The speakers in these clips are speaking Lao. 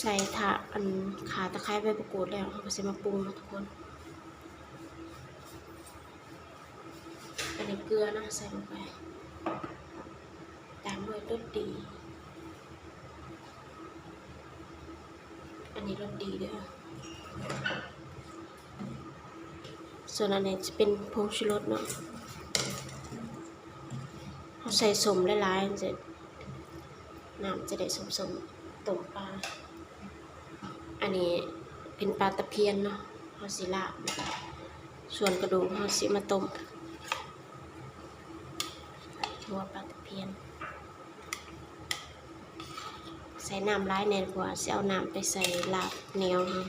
ໃສ່ຖາ ອັນ ຂ່າ ຕະໄຄ ໃບມະກູດແລ້ວ ເຮົາກໍຊິມາປຸງເນາະທຸກຄົນ. ອັນນີ້ເກືອເນາະ ໃສ່ລົງໄປ ຕາມດ້ວຍລົດດີ. ອັນນີ້ລົດດີເດີ້ ສ່ວນອັນນີ້ຈະເປັນຜົງຊູລົດເນາະ. ເຮົາໃສ່ສົ້ມຫຼາຍໆ ມັນຈະ ນ້ຳຈະໄດ້ສົ້ມໆ ຕົ້ມປາ. ອັນນີ້ເປັນປາຕະພຽນເນາະ ເຮົາຊິລາບ ສ່ວນກະດູກເຮົາຊິມາຕົ້ມ ຕົວປາຕະພຽນ. ໃສ່ນ້ຳຫຼາຍແດ່ ເພາະວ່າຊິເອົານ້ຳໄປໃສ່ລາບໜຽວເຮົາ.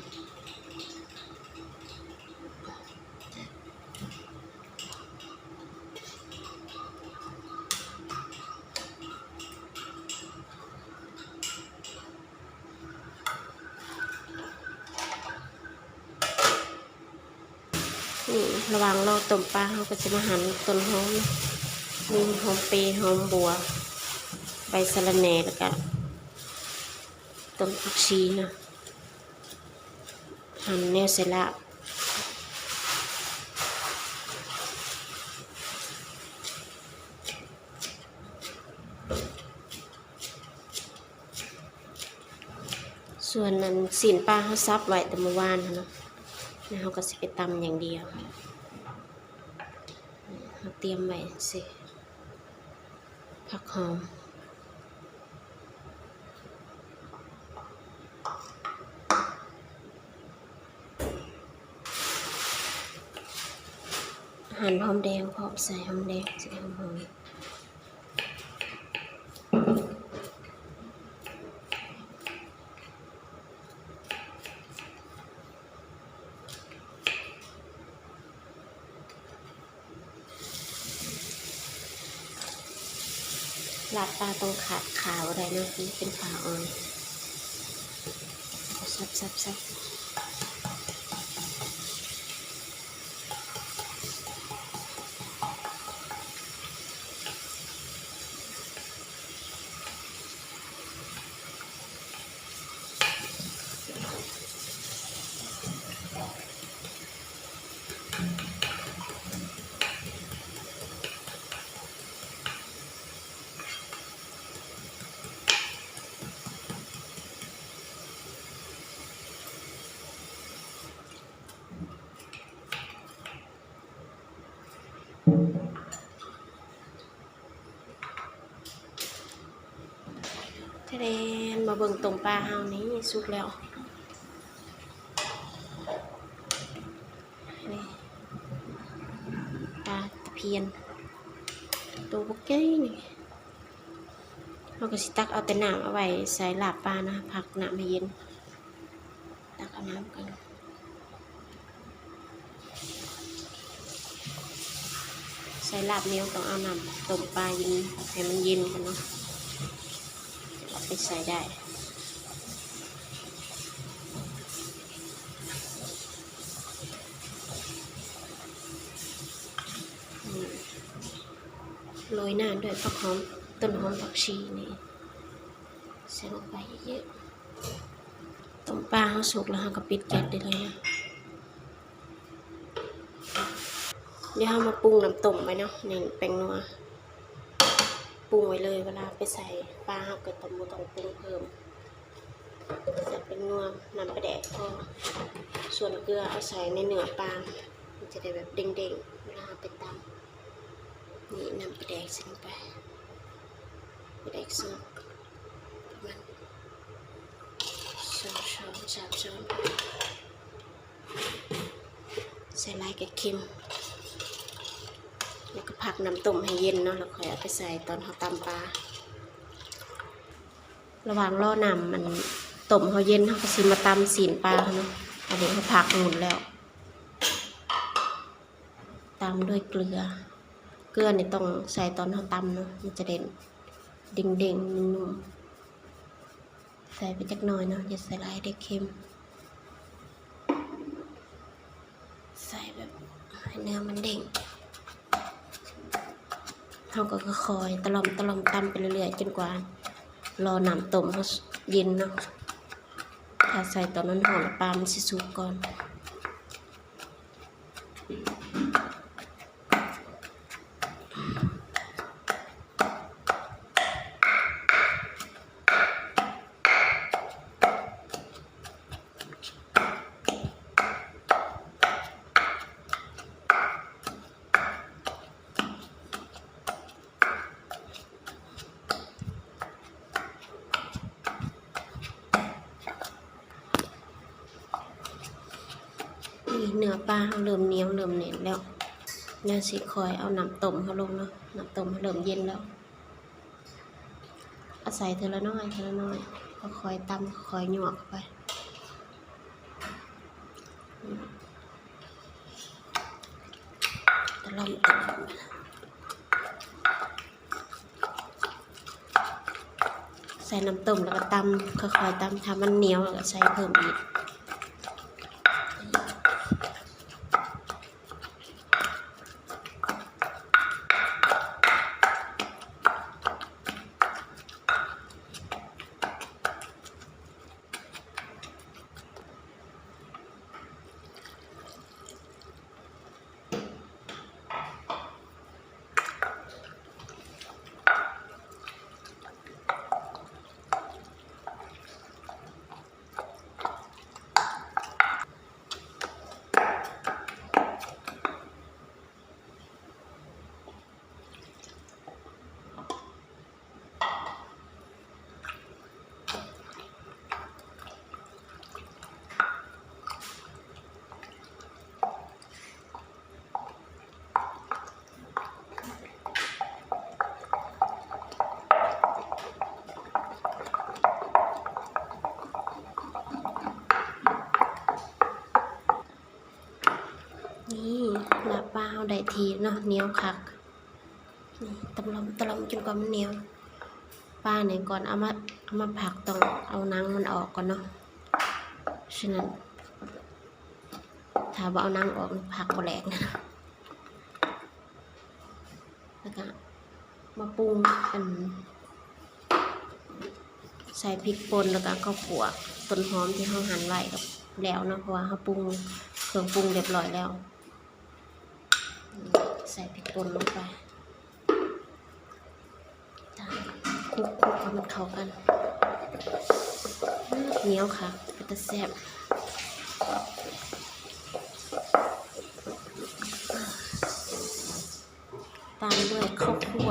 ນີ້ ລະຫວ່າງລໍຕົ້ມປາ ເຮົາກໍຊິມາຫັນຕົ້ນຫອມ ມີຫອມເປ ຫອມບົວ ໃບສະລະແໜ່ ແລ້ວກະຕົ້ນຜັກຊີເນາະ ຫັນແນວໃສ່ລາບ. ສ່ວນອັນຊີ້ນປາເຮົາສັບໄວ້ແຕ່ມື້ວານຫັ້ນເນາະ ແລ້ວເຮົາກໍຊິໄປຕຳຢ່າງດຽວ. ເຮົາຕຽມໄວ້ຊີ້ ຜັກຫອມ ຫັນຫອມແດງພ້ອມ ໃສ່ຫອມແດງ ໃສ່ຫອມ. ລາບປາຕ້ອງຂາດຂາບໍ່ໄດ້ເນາະ ມັນເປັນຂາອ່ອນ. ສັບໆໆ. ທະແນນ ມາເບິ່ງຕົ້ມປາເຮົານີ້ສຸກແລ້ວ. ນີ້ ປາຕະພຽນໂຕບັກໃຫຍ່ນີ້ ເຮົາກໍຊິຕັກເອົາແຕ່ນ້ຳເອົາໄວ້ໃສ່ລາບປານະ ພັກນ້ຳໃຫ້ເຢັນ. ຕັກເອົານ້ຳກ່ອນ ໃສ່ລາບໜຽວຕ້ອງເອົານ້ຳຕົ້ມປາເຢັນ ໃຫ້ມັນເຢັນກ່ອນເນາະ ເອົາໄປໃສ່ໄດ້. ໂລຍໜ້າດ້ວຍຜັກຫອມ ຕົ້ນຫອມ ຜັກຊີນີ້ ໃສ່ລົງໄປເຍີະໆ. ຕົ້ມປາເຮົາສຸກແລ້ວ ເຮົາກໍປິດແກັສໄດ້ເລີຍນະ. ດຽວເຮົາມາປຸງນ້ຳຕົ້ມໄວ້ເນາະ ນີ້ແປ້ງນົວ ປຸງໄວ້ເລີຍ ເວລາໄປໃສ່ປາເຮົາກໍຕ້ອງ ບໍ່ຕ້ອງປຸງເພີ່ມ. ໃສ່ແປ້ງນົວ ນ້ຳປາແດກພໍ ສ່ວນເກືອເອົາໃສ່ໃນເນື້ອປາ ມັນຈະໄດ້ແບບເດ້ງໆ ເວລາເຮົາໄປຕຳ. ນີ້ນ້ຳປາແດກໃສ່ລົງໄປ ປາແດກສອກ ປະມານສອງຊ້ອນ ສາມຊ້ອນ ໃສ່ຫຼາຍກໍເຄັມ. ແລ້ວກໍພັກນ້ຳຕົ້ມໃຫ້ເຢັນເນາະ ແລ້ວຄ່ອຍເອົາໄປໃສ່ຕອນເຮົາຕຳປາ. ລະຫວ່າງລໍນ້ຳອັນຕົ້ມເຮົາເຢັນ ເຮົາກໍຊິມາຕຳຊີ້ນປາເຮົາເນາະ. ອັນນີ້ເຮົາພັກໜຸ່ນແລ້ວ ຕາມດ້ວຍເກືອ ເກືອນີ້ຕ້ອງໃສ່ຕອນເຮົາຕຳເນາະ ມັນຈະໄດ້ເດ້ງໆ ນຸ້ມໆ. ໃສ່ໄປຈັກໜ້ອຍເນາະ ຢ່າໃສ່ຫຼາຍເດ້ ເຄັມ ໃສ່ແບບໃຫ້ເນື້ອມັນເດ້ງ. ເຮົາກໍຄ່ອຍໆ ຕະຫຼອມໆ ຕຳໄປເລື້ອຍໆ ຈົນກວ່າລໍນ້ຳຕົ້ມເຮົາເຢັນເນາະ. ຖ້າໃສ່ຕອນຮ້ອນໆ ແລ້ວປາມັນຊິສຸກກ່ອນ. ນີ້ເນື້ອປາເຮົາເລີ່ມໜຽວ ເລີ່ມແໜ້ນແລ້ວ ດຽວຊິຄ່ອຍເອົານ້ຳຕົ້ມເຮົາລົງເນາະ. ນ້ຳຕົ້ມເຮົາເລີ່ມເຢັນແລ້ວ ເອົາໃສ່ເທື່ອລະໜ້ອຍ ເທື່ອລະໜ້ອຍ ຄ່ອຍໆ ຕຳ ຄ່ອຍໆ ຍວກເຂົ້າໄປ. ຕະຫຼອມ ຕະຫຼອມ ໃສ່ນ້ຳຕົ້ມແລ້ວກໍຕຳ ຄ່ອຍໆ ຕຳ ຖ້າມັນໜຽວແລ້ວກໍໃສ່ເພີ່ມອີກ. ນີ້ ລາບປາເຮົາໄດ້ທີ່ເນາະ ໜຽວຄັກ. ນີ້ ຕະຫຼອມ ຕະຫຼອມຈົນກວ່າມັນໜຽວ. ປານີ້ກ່ອນເອົາມາ ເອົາມາພັກ ຕ້ອງເອົາໜັງມັນອອກກ່ອນເນາະ. ສະນັ້ນ ຖ້າບໍ່ເອົາໜັງອອກ ພັກບໍ່ແຫຼກ. ແລ້ວກະມາປຸງ ອັນ ໃສ່ພິກປົ່ນ ແລ້ວກະເຂົ້າຂົ້ວ ຕົ້ນຫອມທີ່ເຮົາຫັ່ນໄວ້ກໍແລ້ວເນາະ ເພາະວ່າເຮົາປຸງເຄື່ອງປຸງຮຽບຮ້ອຍແລ້ວ. ໃສ່ພິກປົ່ນລົງໄປ ຄຸກໆ ໃຫ້ມັນເຂົ້າກັນ. ໜຽວຄັກ ເປັນຕາແຊບ. ຕາມດ້ວຍເຂົ້າຂົ້ວ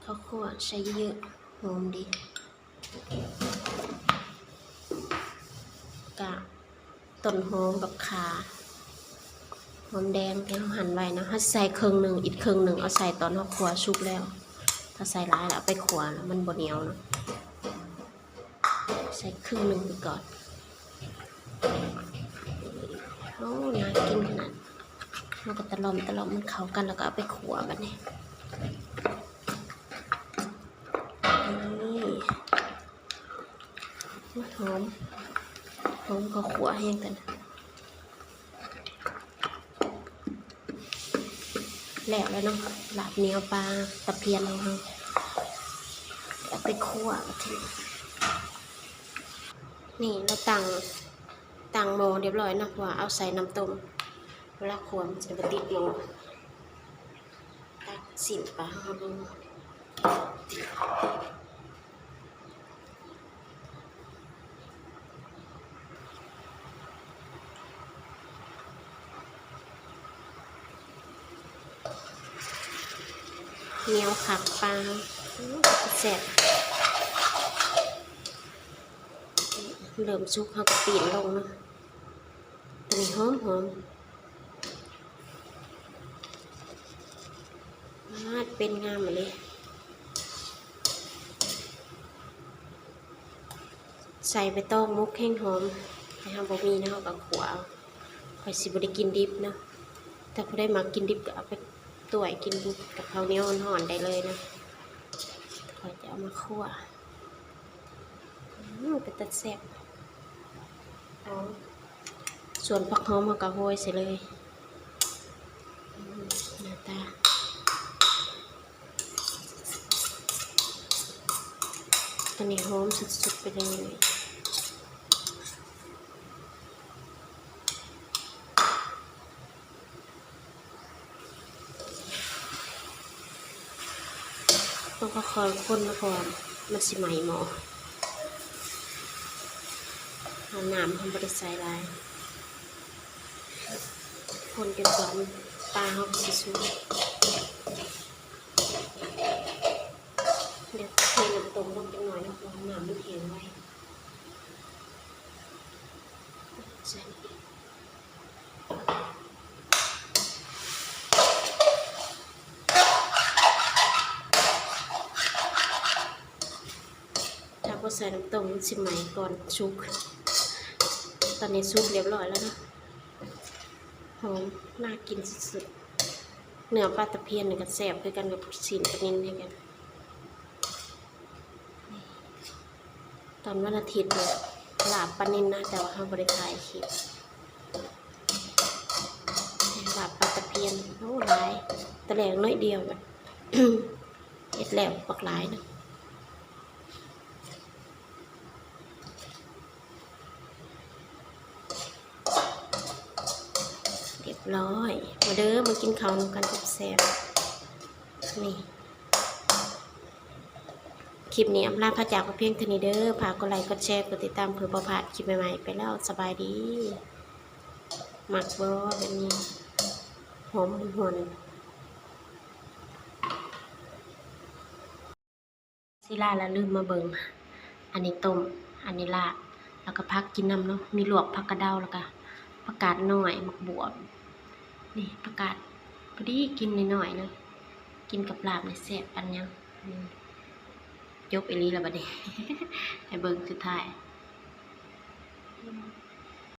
ເຂົ້າຂົ້ວໃສ່ເຍີະໆ ຫອມດີ. ກະຕົ້ນຫອມ ບັກຂ່າ ຫອມແດງທີ່ເຮົາຫັ່ນໄວ້ເນາະ ເຮົາໃສ່ເຄິ່ງໜຶ່ງ ອີກເຄິ່ງໜຶ່ງເອົາໃສ່ຕອນເຮົາຂົ້ວສຸກແລ້ວ. ຖ້າໃສ່ຫຼາຍແລ້ວເອົາໄປຂົ້ວ ມັນບໍ່ໜຽວເນາະ. ໃສ່ເຄິ່ງໜຶ່ງໄປກ່ອນ. ໂອ້ ໜ້າກິນຂະໜາດ. ເຮົາກໍຕະຫຼອມ ຕະຫຼອມໃຫ້ມັນເຂົ້າກັນ ແລ້ວກໍເອົາໄປຂົ້ວບາດນີ້. ນີ້ ຫອມ ຫອມເຂົ້າຂົ້ວແຮງຕົວນີ້. ແລ້ວແລ້ວເນາະ ລາບໜຽວປາຕະພຽນຂອງເຮົາ ເອົາໄປຂົ້ວບາດນີ້. ນີ້ ເຮົາຕັ້ງ ຕັ້ງໝໍ້ຮຽບຮ້ອຍເນາະ ເພາະວ່າເອົາໃສ່ນ້ຳຕົ້ມ ເວ ເວລາຂົ້ວມັນຈະບໍ່ຕິດໝໍ້. ຕັກຊີ້ນປາເຮົາລົງ. ໜຽວຄັກປາ ແຊບ. ເລີ່ມສຸກເຮົາກໍປີ້ນລົງເນາະ. ຕົວນີ້ຫອມໆ. ປາດ ເປັນງາມອີ່ຫຼີ. ໃສ່ໃບຕອງໝົກແຮງຫອມ, ແຕ່ເຮົາບໍ່ມີເນາະ ເຮົາກໍຂົ້ວເອົາ. ຂ້ອຍຊິບໍ່ໄດ້ກິນດິບເນາະ, ຖ້າຜູ້ໃດມັກກິນດິບກໍເອົາໄປຕ້ວຍກິນກັບເຂົ້າໜຽວຮ້ອນໆໄດ້ເລີຍເນາະ. ຂ້ອຍຈະເອົາມາຂົ້ວ. ອືມ ເປັນຕາແຊບ. ເອົາສ່ວນຜັກຫອມເຮົາກໍໂຮຍໃສ່ເລີຍ. ອືມ ໜ້າຕາ ຕົວນີ້ຫອມສຸດໆໄປເລີຍ. ຕ້ອງຄ່ອຍໆຄົນນະ ເພາະວ່າມັນຊິໄໝ້ໝໍ້. ເອົານ້ຳ ເຮົາບໍ່ໄດ້ໃສ່ຫຼາຍ, ຄົນຈົນກວ່າປາເຮົາຊິສຸກ. ດຽວເທນ້ຳຕົ້ມລົງຈັກໜ້ອຍເນາະ ເພາະວ່ານ້ຳມັນແຫ້ງໄວ. ໃສ່ອີກ. ຖ້າບໍ່ໃສ່ນ້ຳຕົ້ມມັນຊິໄໝ້ກ່ອນສຸກ. ຕອນນີ້ສຸກຮຽບຮ້ອຍແລ້ວເນາະ. ຫອມ ໜ້າກິນສຸດໆ. ເນື້ອປາຕະພຽນນີ້ກໍແຊບຄືກັນກັບຊີ້ນປານິນຄືກັນ. ຕອນວັນອາທິດນີ້ລາບປານິນນະ ແຕ່ວ່າເຮົາບໍ່ໄດ້ຖ່າຍຄລິບ. ລາບປາຕະພຽນ ໂອ້ ຫຼາຍ, ຕອນແລກໜ້ອຍດຽວ ເຮັດແລ້ວບັກຫຼາຍນະ. ຮຽບຮ້ອຍ. ມາເດີ ມາກິນເຂົ້ານຳກັນແຊບໆ. ນີ້ ຄລິບນີ້ອຳລາພາຈາກໄປພຽງເທົ່ານີ້ເດີ. ຝາກກົດໄລ ກົດແຊ ກົດຕິດຕາມ ເພື່ອບໍ່ພາດຄລິບໃໝ່ໆໄປແລ້ວ. ສະບາຍດີ. ມັກບໍ່ແບບນີ້? ຫອມຫວນໆ. ຊິລາລະລືມມາເບິ່ງ. ອັນນີ້ຕົ້ມ, ອັນນີ້ລາບ, ແລ້ວກໍຜັກກິນນຳເນາະ. ມີລວກຜັກກະເດົາ, ແລ້ວກໍຜັກກາດນ້ອຍ, ໝາກບວບ. ນີ້ຜັກກາດ ພໍດີກິນໜ້ອຍໆເນາະ, ກິນກັບລາບນີ້ແຊບປານຫຍັງ. ອືມ ຈົບອີ່ຫຼີລະບັດນີ້. ໃຫ້ເບິ່ງສຸດທ້າຍ.